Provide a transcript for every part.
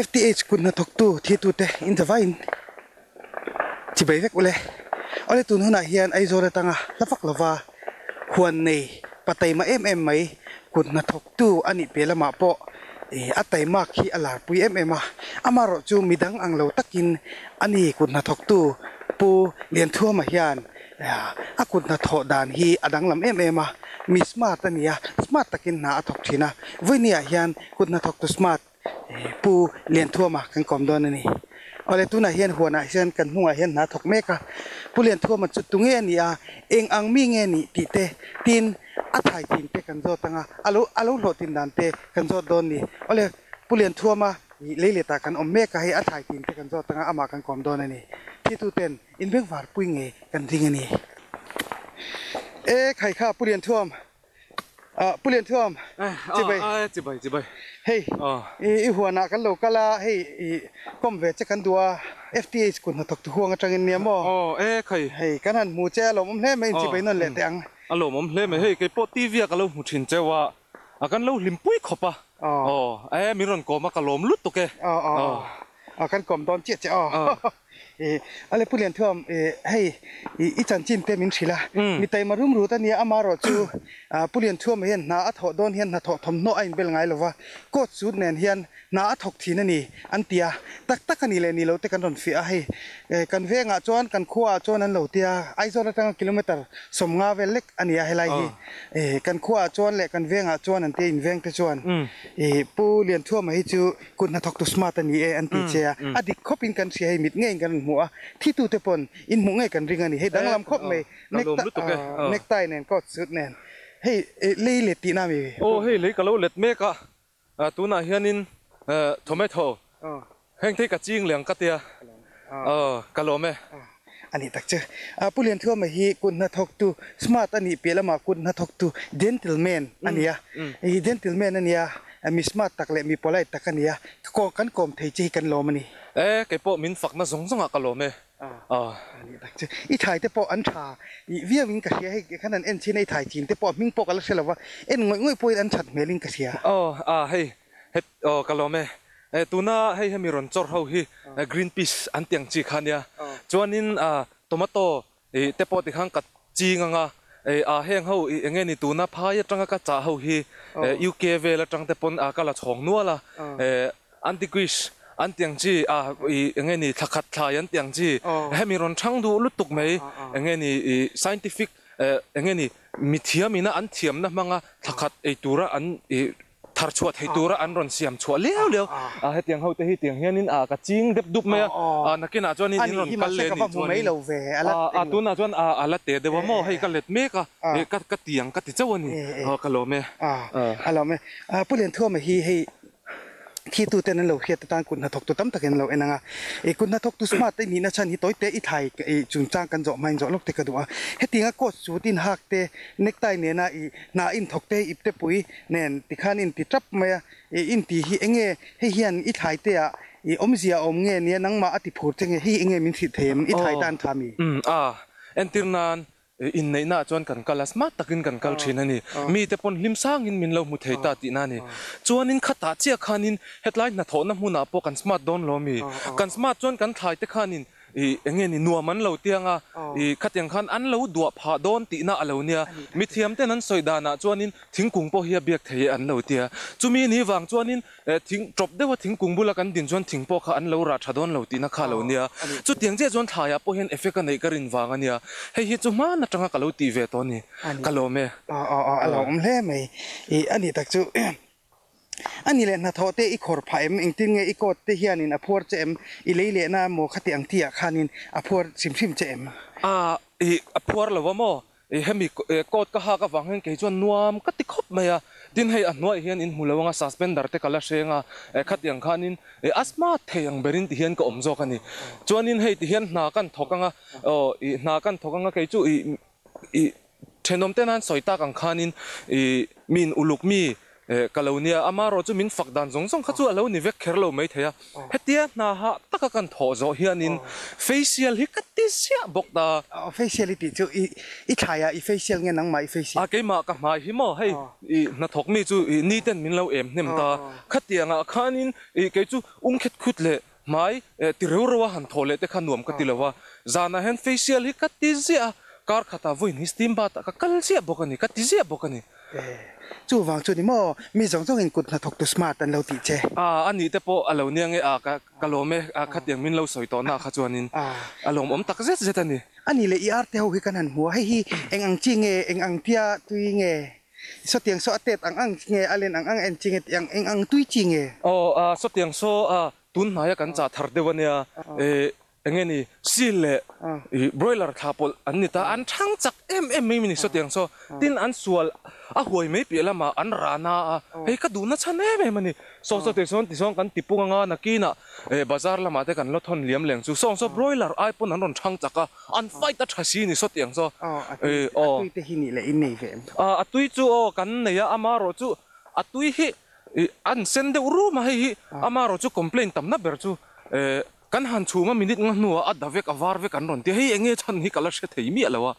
FTH kut hnathawktu thitute in zavaiin chibai vek ule. Awle tun hunah hian Aizawl atanga hla vak lova huan nei pa taima em em mai kut hnathawktu a nih piah lamah pawh ih a taimak hi a larpui em em a. Amaherawh chu midang ang lo takin a ni kut hnathawktu Pu Lianthuama hian a kut hnathawh dan hi a danglam em em a. Mi smart a ni a, smart takin hna a thawk thin a. Vawinia hian kut hnathawktu smart Pu Lianthuama kan kawm dawn a ni. Awle tunah hian huanah hian kan hnungah hian hna thawk mek a, Pu Lianthuama chu tunge a ni a, eng ang mi nge nih tih te tin a thai thin te kan zawt ang a, a lo a lo hlawhtlin dan te kan zawt dawn ni. Awle Pu Lianthuama ih leiletah kan awm mek a, hei a thai thin te kan zawt ang a, amah kan kawm dawn a ni. Thitu ten inbengvar pui nge kan ring a ni. E khai kha Pu Lianthuam. Ah Pu Lianthuam chibai chibai chibai hei i huanah kan lo kal a hei i kawm ve che kan duh a FTH kut hnathawk tu huang atangin nia maw aw e khai hei kan han hmu che a lawmawm hle mai in chibai nawn leh teh ang a lawmawm hle mai hei keipawh TV a ka lo hmu thin cheu a a kan lo hlimpui khawp a aw e min rawn kawm a ka lawm lutuk e aw aw aw kan kawm dawn chiah che aw. I a le Pu Lianthuam i hei i i chanchin te min hrilh a, mi taima rum rut a nia amarawh chu Pu Lianthuama hian hna a thawh dawn hian hnathawh thawmhnaw a inbel ngai lova, coat suit nen hian hna a thawk thin a ni an ti a, tak tak a ni leh ni lo te kan rawn fiah a, hei kan vengah chuan kan khuaah chuan an lo ti a, Aizawl atanga kilometre 50 vel lek a ni a helai hi, kan khuaah chuan leh kan vengah chuan an ti a inveng te chuan i Pu Lianthuama hi chu Kut hnathawktu smart a ni e an ti che a, a dik khawp in kan hria hei mit ngeiin kan rawn hmu a, thi tute pawn in hmuh ngei kan ring a ni, hei danglam khawp mai necktie nen coat suit nen hei lei let tihna mi. Aw hei lei ka lo let mek a, tunah hianin tomato heng thei ka ching leh ang ka tia, aw ka lawm e. A nih tak chu. Pu Lianthuama hi kut hnathawktu smart a nih piah lamah kut hnathawktu gentleman a ni a. Hei gentleman a nia, mi smart tak leh mi polite tak a ni a. Kan kawm thei che hi kan lawm a ni. E, kei pawh min fakna zawng zawngah ka lawm e. A nih tak chu. I thai te pawh an tha viauin ka hria. Hei khan an en chin a, i thai chin te pawh a hming pawh ka la hre lo va, en ngawih ngawih pawhin an that hmelin ka hria. Aw, a hei Het aw ka lawm e. E tuna hei hemi rawn chawr ho hi green peas an ti ang chi kha nia. Chuanin tomato i te pawh tikhan ka ching anga e a heng ho i enge ni tuna phai atanga ka chah ho hi UK vel atang te pawn ka la chhawng nual a. E antiquish an ti ang chi a i enge ni thlakhat thlai an ti ang chi hemi rawn thang duh lutuk mai enge ni i scientific enge ni mithiam ina an thiamna hmanga thlakhat ei tura an i Thar chhuah thei tura an rawn siam chhuah liau liau a, hetiang ho te hi tiang hianin a ka ching dep dup mai a, nakinah chuanin in rawn kal leh anih chuanin a tunah chuan a la te deuh a maw hei ka let mek a, ka tiang ka ti chauh a ni, ka lawm e. A lawm e. Pu Lianthuama hi hei thi tu ten an lo hriat atan kut hnathawk tu tam takin an lo en ang a, i kut hnathawk tu smart te nihna chhan hi tawi te i thlai chungchang kan zawh hmain zawh lawk te ka duh a, hetianga coat suit in hak te necktie nena i hna in thawk te ip te pui Nen tikhan in ti tap mai a, i in ti hi enge hei hian i thlai te ah i awmzia a awm nge nia nangmah a ti phur che nge hei enge min hrilh thei em i thlai tan tha mi? Umm a, entir nan inneihna ah chuan kan kal a, smart takin kan kal thin a ni. Mite pawn hlim sangin min lo hmu thei ta tihna a ni. Chuanin khatah chiah khanin hetlai hnathawhna hmunah pawh kan smart dawn lo mi? Kan smart chuan kan thlai te khanin I enge ni nuam an lo tiang a, i khatiang khan an lo duah phah dawn tihna a lo nia. Mithiam ten an sawi danah chuanin thingkung pawh hi a biak thei e an lo tia. Chumi ni vang chuanin thing tawp deuha thingkung bula kan din chuan thing pawh kha an lo rah tha dawn lo tihna kha a lo nia. Chutiang chiah chuan thlaiah pawh hian effect a neih ka rin vang a nia. Hei hi chu hman atanga ka lo tih ve tawh a ni. Ka lawm e. Aw aw aw a lo awm hle mai. I a nih tak chu. A ni leh hnathawh te i khawr phah em? Engtin nge i coat te hianin a phuar che em? I lei lehna maw khati ang tihah khanin a phuar hrim hrim che em? A, i a phuar lo a maw? I hemi coat ka hak avang hian kei chuan nuam ka ti khawp mai a. Tin hei a hnuaih hian in hmu lo anga suspender te ka la hreng a, khati ang khanin a smart thei ang berin ti hian ka awm zawk a ni. Chuanin hei ti hian hna kan thawk anga, aw i hna kan thawk anga kei chu i i thenawm te nan sawi tak ang khanin i min uluk mi. Ka lo nia, amarawh chu min fak dan zawng zawng kha chu a lo ni vek kher lo maithei a. Hetia hna hah taka kan thawh zawh hianin facial hi ka ti ziah bawk ta. Facial i tih chu i thlaiah i facial nge nangmah i facial? A keimah ka hmai hi maw hei i hnathawk mi chu i ni ten min lo em hnem ta. Khatiangah khanin i kei chu ung khet khut leh hmai ti reu reu a han thawh leh te kha nuam ka ti lo a. Zanah hian facial hi ka ti ziah a, kar khatah vawiin hi steam bath ah ka kal ziah bawk a ni, ka ti ziah bawk a ni. Chuvang chu ni maw, mi zawng zawngin kut hnathawk tu smart an lo tih che. A, a nih te pawh a lo nia nge a, ka ka lawm e, a khatiang min lo sawi tawh na kha chuanin a lawmawm tak zet zet a ni. A nih leh i arte ho hi kan han hmu a, hei hi eng ang chi nge, eng ang tia tui nge, sawtiang saw a tet ang ang nge, a len ang ang en chi nge tih ang, eng ang tui chi nge? Aw, a, sawtiang saw a, tun hnaia kan chah thar deuh a nia, e, Enge ni, seal leh broiler thla pawlh an ni ta, an thang chak em em mai ni sawtiang saw, tin an sual a huai mai piah lamah an rah na a, hei ka duhna chhan em em a ni, saw saw tih sawn tichuan kan ti pung anga nakinah bazar lamah te kan la thawn liam leng chu, sawng saw broiler ai pawn an rawn thang chak a, an fight a tha si ni sawtiang saw, aw. A tui te hi nih leh in nei ve em? A tui chu aw kan nei a, amaherawhchu a tui hi an sen deuh rum a, hei hi amaherawhchu complaint tamna ber chu Kan han chhum a minute nga hnuah a da vek a var vek an rawn ti a, hei enge chhan hi ka la hre thei miah lo a,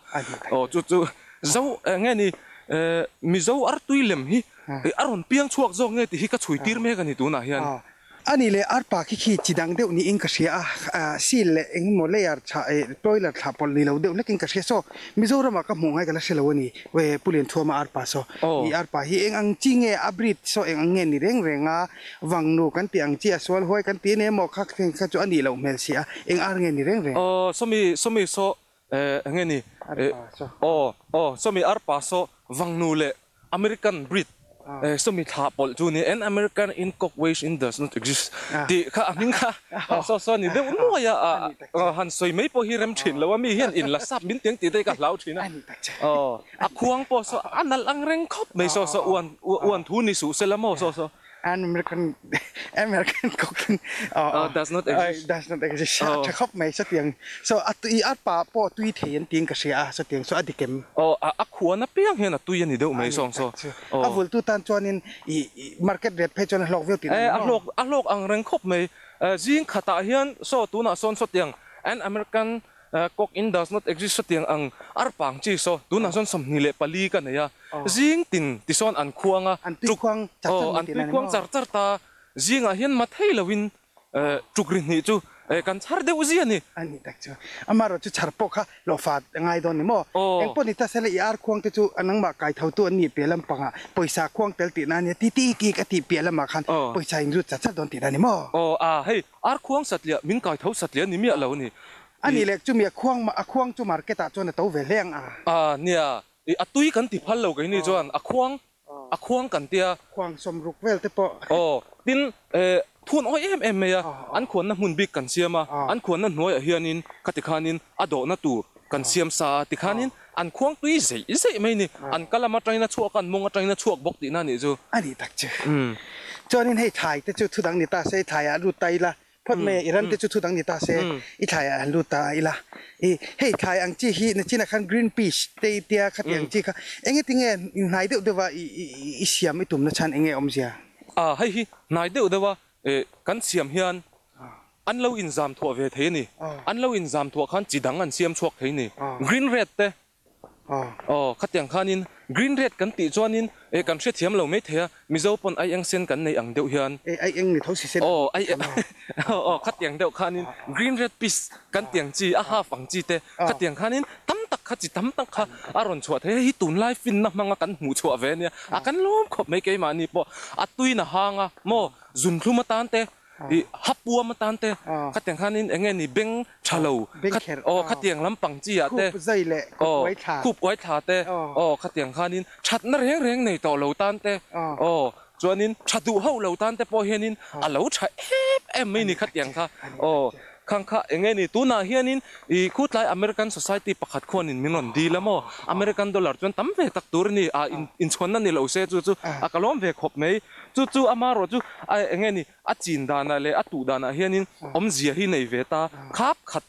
aw chu chu Zo enge ni Mizo artui lem hi a rawn piang chhuak zawk nge tih hi ka chhui tir mek a ni tunah hian. A nih leh arpa khi khi chi dang deuh niin ka hria a, seal leh eng emaw layer thla toiler thla pawlh ni lo deuh hlekin ka hria saw Mizoramah ka hmuh ngai ka la hre lo a ni, Pu Lianthuama arpa saw i arpa hi eng ang chi nge a breed saw eng ang nge ni reng reng a, Vangnu kan tih ang chi a sual huai kan ti ania maw kha thing kha chu a nih loh hmel si a, eng ar nge ni reng reng? Aw sawmi sawmi saw eh enge ni eh Arpa saw. Aw aw sawmi arpa saw vangnu leh American breed eh sawmi thlah pawlh chu ni an American in cock ways in does not exist tih kha a hming kha saw saw a ni deuh nuai a a han sawi mai pawh hi rem thin lo a mi hian in la sap min tiang tih te hi ka hlau thin a aw a khuang pawh saw a nalh ang reng khawp mai saw saw uan uan thu ni suh se la maw saw saw. An American American cooking oh, does not exist. Does not exist. A tha khawp mai satiang. So a tui a pa pawh tui thei an tiin ka hria a satiang so a dik em? Oh, a khuan apiang hian a tui a ni deuh mai sawng so. A vultu tan chuanin i market rate phei chuan a hlawk viau tih a hlawk a hlawk ang reng khawp mai. Zing khatah hian saw tunah sawn sawtiang an American Cock in does not exist sawtiang ang arpang chi saw tunah chuan 24 ka nei a, zing tin tisawn an khuang a, An tui khuang char char an tui khuang char char ta, zingah hian ma thei loin tuk ri hnih chu kan chhar deuh zia a ni. A ni tak chu. Amaherawh chu chhar pawh kha hlawhfa a ngai dawn ni maw? Eng pawh ni ta sela i ar khuang te chu nangmah kai tho tu an nih piah lampangah pawisa khuang tel tihna a nia ti ti ik a tih piah lamah khan pawisa in lut char char dawn tihna a ni maw? Aw a hei ar khuang satliah min kai tho satliah a ni miah lo a ni. A nih leh chumi a khuang a khuang chu market ah chuan a to ve hle ang a. A nia, i a tui kan ti phal lo keini chuan a khuang a khuang kan tia. Khuang sawmruk vel te pawh. Aw, tin thun awi em em mai a, an khuanna hmun bik kan siam a, an khuanna hnuaiah hianin khati khanin a dawhna tur kan siam sa a, tikhanin an khuang tui zeih zeih mai ni, an ka lam atangin a chhuak a, an mawng atangin a chhuak bawk tihna a nih chu. A nih tak chu. Chuanin hei thlai te chu thudang ni ta se, i thlaiah lut ta ila, Phawt mai a, i ram te chu thu dang ni ta se, i thlai ah han lut ta a ila. I hei thlai ang chi hi nachinah khan green peas te i tia khati ang chi kha enge tinge hnai deuh deuh a i siam i tumna chhan enge awmzia? A, hei hi hnai deuh deuh a kan siam hian an lo inzam thuah ve thei a ni. An lo inzam thuah khan chi dang an siam chhuak thei a ni. Green red te Aw, khatiang khanin green red kan tih chuanin eh kan hrethiam lo mai thei a, Mizo pawn ai eng sen kan nei ang deuh hian. Eh, ai eng ni tho si sen. Aw, ai eng aw, khatiang deuh khanin green red piece kan tiang chi, a half ang chi te, khatiang khanin tam tak kha chi tam tak kha a rawn chhuah thei a, hei hi tunlai finna hmanga kan hmuh chhuah ve ania, a kan lawm khawp mai keimahni pawh a tuina hang a maw zunthlum atan te I hapuam atan te khatiang khanin eng nge ni beng tha lo aw khatiang lampang chi ah te aw khup uai thla te aw khatiang khanin thatna reng reng nei tawh lo tan te aw chuanin tha duh hauh lo tan te pawh hianin a lo tha em em mai ni khatiang kha aw khang kha eng nge ni tunah hianin i khutlai American society pakhat khuanin min rawn dil a maw American dollar chuan tam ve tak tur a ni a inchhuanna ni lo se chu chu a ka lawm ve khawp mai. Chu chu amarawh chu a eng nge ni, a chin danah leh a tuh danah hianin awmzia hi nei ve ta. Khap khat,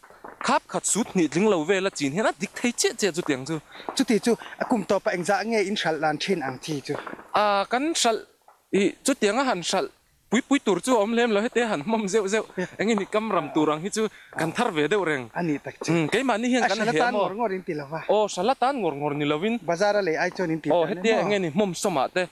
khap khat sut hnih tling lo vel a chin hian a dik thei chiah chiah chutiang chu. Chuti chu a kum tawpah engzah nge in hralh dan thin ang chi chu? A, kan hralh. I chutianga han hralh pui pui tur chu a awm lem lo, hete han hmawm zeuh zeuh eng nge ni kam ram tur ang hi chu kan thar ve deuh reng. A nih tak chu. Keimahni hian A kan hralh he atan maw? ngawr ngawr in ti lo va. Aw hralh atan ngawr ngawr ni lovin. Bazar a lei ai chuan in ti Aw tan hetia emaw? eng nge ni hmawm sawmah te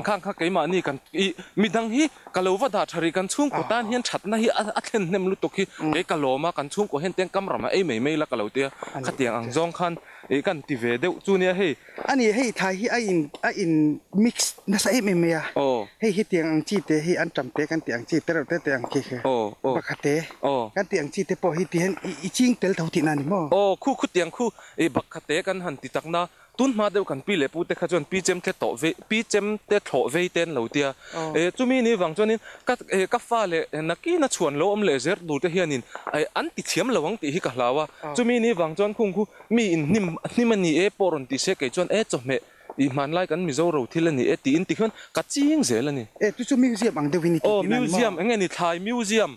khang kha keimahni kan i midang hi ka lo va dah tha rih kan chhungkaw tan hian thatna hi a thlen hnem lutuk hi kei ka lawm a, kan chhungkaw hian tiang kam ram a ei mai mai la ka lo tia khatiang ang zawng khan i kan ti ve deuh chu nia hei. A ni, hei thai hi a in a in mix nasa em em mai a, hei hi tiang ang chi te hi an tam te kan tih ang chi te reuh te te ang khi khi bakha te kan tih ang chi te pawh hi ti hian i ching tel tho tihna a ni maw? Aw, khu khu tiang khu i bakha te kan han ti tak na, tun hma deuh kan pi leh pu te kha chuan pi chem te tawh vei pi chem te thlawh vei te an lo tia, e chumi ni vang chuanin ka e ka fa leh nakina chhuan lo awm leh zer tur te hianin e an ti thiam lo ang tih hi ka hlau a, chumi ni vang chuan khung khu Mi in hnim hnim a ni e pawh rawn ti se kei chuan e chawhmeh i hmanlai kan Mizo ro thil a ni e tiin ti khian ka ching zel a ni. E chu chu museum ang deuhin i ti Aw tihna a ni maw? museum eng nge ni thlai museum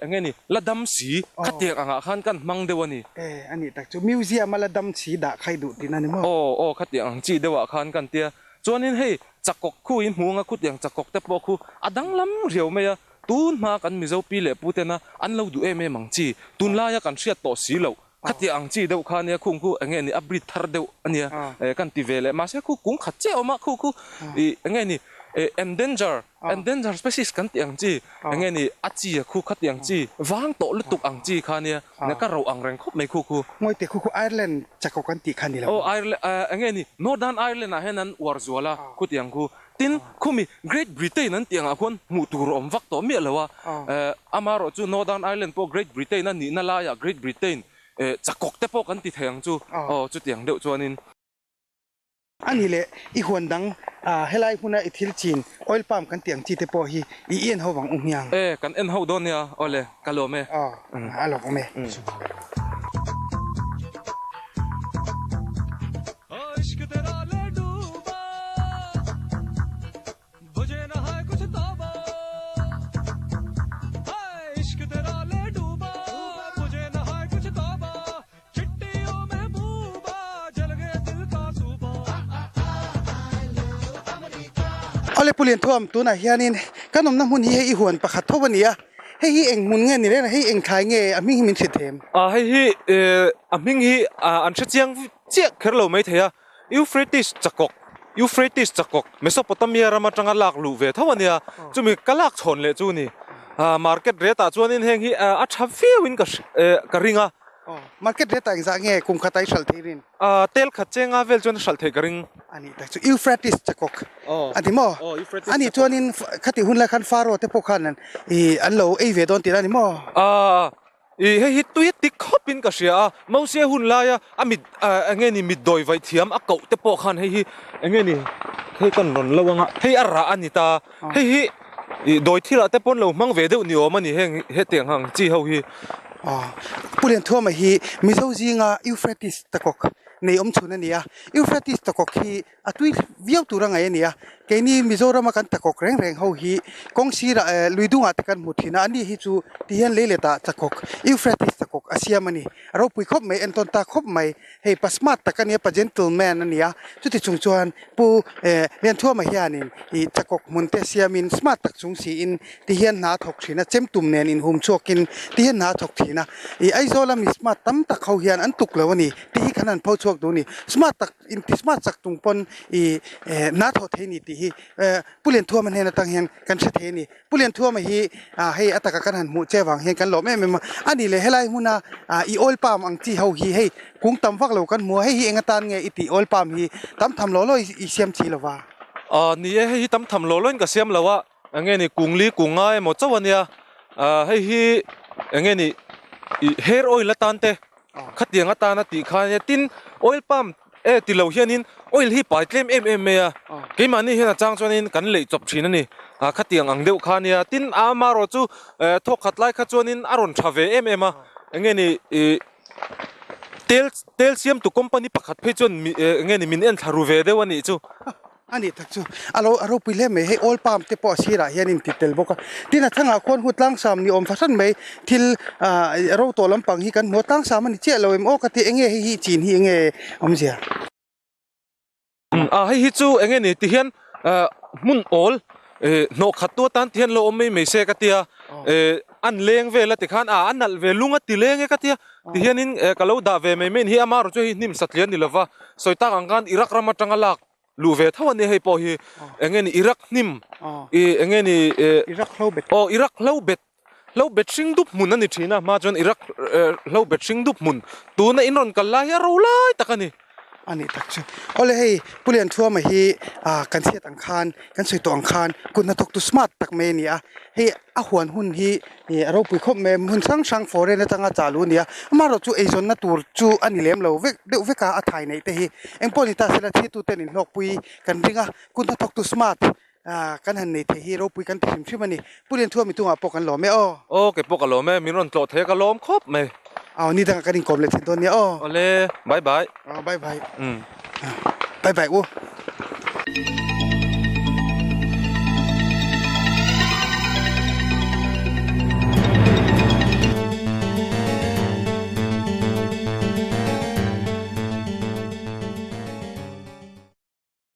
eng nge ni la dam si khatiang angah khan kan hmang deuh a ni. E a nih tak chu museum a la dam si dah khai duh tihna a ni maw? Aw aw khatiang ang chi deuhah khan kan tia chuanin hei chakawk khu in hmu anga khutiang chakawk te pawh khu a danglam riau mai a tun hma kan Mizo pi leh pu tena an lo duh em em ang chi tunlaia kan hriat tawh si loh Khatiang ang chi deuh kha ania khung khu enge ni a breed thar deuh ania eh kan ti ve leh mahse khu kung khat chiah a awm a khu khu ih enge ni eh endanger endanger species kan tih ang chi enge ni a chi a khu khatiang chi vang tawh lutuk ang chi kha ania ka roh ang reng khawp mai khu khu. Ngawite khu khu Ireland chakawk an tih kha ni lo. Aw Ireland enge ni Northern Ireland ah hian an uar zual a khutiang khu Tin, khumi Great Britain an tih angah khuan hmuh tur a awm vak tawh miah lo a. Amaherawh chu Northern Ireland pawh Great Britain a nihna laiah Great Britain chakawk te pawh kan ti thei ang chu. Aw, chutiang deuh chuanin. A nih leh, i huan dang helai hmuna i thil chin oil palm kan tih ang chi te pawh hi i en ho vang u hmiang. E, kan en ho dawn nia. Aw le, ka lawm e. Aw, a lawm e. Awle Pu Lianthuam tunah hianin kan awmna hmun hi hei i huan pakhat tho a ni a, hei hi eng hmun nge ni reng a, hei eng thlai nge a hming hi min hre them? Hei hi a hming hi an hre chiang Chiah kher lo mai thei a, Euphrates chakawk, Euphrates chakawk, Mesopotamia ram atanga lak luh ve tho a nia, chumi ka lak chhawn leh chu ni. Market rate ah chuanin heng hi a tha viauin ka ka ring a. Market rate ah engzah nge kum khat a i hralh thei rin? Tel khat chenga vel chuan a hralh theih ka ring. A nih tak chu Euphrates chakawk a ni maw? A nih chuanin khatih hun lai khan Pharaoh te pawh khan an lo ei ve dawn tih la a ni maw? I hei hi tui tik khawp in ka hria a, Mose hun laia a mit eng nge ni mit dawi vaih thiam a koh te pawh khan hei hi eng nge ni hei kan rawn lo anga hei a rah a ni ta, hei hi i dawi thil ah te pawn lo hmang ve deuh ni awm a ni heng hetiang ang chi ho hi. Pu Lianthuama hi Mizo zinga Euphrates takawk nei awm chhun a ni a, Euphrates takawk hi A tui viau tur a ngaih a ni a, keini Mizorama kan takawk reng reng ho hi kawng sirah eh lui dungah te kan hmu thin a, ani hi chu ti hian lei letah chakawk Euphrates chakawk a siam a ni. A ropui khawp mai, entawn ta khawp mai. Hei pa smart tak a nia, pa gentleman a ni a, chuti chung chuan Pu eh Lianthuama hianin ih chakawk hmun te siamin smart tak chung siin ti hian hna a thawk thin a, chemtum nen inhum chhuakin ti hian hna a thawk thin a. Ih Aizawla mi smart tam tak ho hian an tuk lo a ni tih hi kan han pho chhuak duh a ni. Smart tak. Inti smart chak tung pawn i hna thawh thei ni tih hi Pu Lianthuama hnen atang hian kan hre thei a ni. Pu Lianthuama hi hei a taka kan han hmuh che vang hian kan lawm em em a, a nih leh helai hmuna i oil palm ang chi ho hi hei kung tam vak lo kan hmu a, hei hi eng atan nge i tih oil palm hi tam tham law law i siam chi lo va? Ni e, hei hi tam tham law law in ka siam lo a, eng nge ni kung li kung nga emaw chauh a nia, hei hi eng nge ni i hair oil atan te Khatiang atana tih kha ania tin oil palm e ti lo hianin oil hi pai tlem em em mai a, keimahni hian a chang chuanin kan leih chawp thin a ni, khatiang ang deuh kha ania tin a amarawh chu thawk khat lai kha chuanin a rawn tha ve em em a, enge ni ih tel tel siamtu company pakhat phei chuan enge ni min en thla ru ve deuh a nih chu. A nih tak chu a lo a ropui hle mai, hei oil palm te pawh a sirah hian in ti tel bawk a, tin a thangah khuan hu tlangsam ni awm fahran mai thil ah ro tawh lampang hi kan hmu a, tlangsam a ni chiah lo em aw ka ti enge hei hi chin hi enge awmzia. A hei hi chu enge ni ti hian hmun awl. Hnawh khat tu atan ti hian lo awm mai mai se ka tia, an leng vel a ti khan a nalh ve lung a ti leng e ka tia, ti hianin ka lo dah ve mai mai ni hi amaherawhchu hei hnim satliah a ni lova, sawi tak ang khan Iraq ram atanga lak luh ve tho a nia hei pawh hi eng nge ni Iraq hnim ih eng nge ni Iraq hlo bet aw Iraq hlo bet hlo bet hring dup hmun a ni thin a hma chuan Iraq hlo bet hring dup hmun tuna in rawn kal lai hi a ro lai tak a ni. A nih tak chu. Awle hei Pu Lianthuama hi ah kan chhiat ang khan kan sawi tawh ang khan kut hnathawk tu smart tak mai a ni a, hei a huan hun hi ih a ropui khawp mai a, hmun hrang hrang foreign atanga chah luh a ni a, amaherawh chu eizawnna tur chu a ni lem lo vek deuh vek a a thai neih te hi engpawh ni ta sela thiltu ten inhlawkpui kan ring a, kut hnathawk tu smart ah kan han nei thei hi ropui kan ti hrim hrim a ni. Pu Lianthuama tungah pawh kan lawm e aw. Aw kei pawh ka lawm e, min rawn tlawh thei a ka lawm khawp mai. Aw ni dangah kan inkawm leh thin dawn nia aw. Awle, bye bye. Aw bye bye. Bye bye u.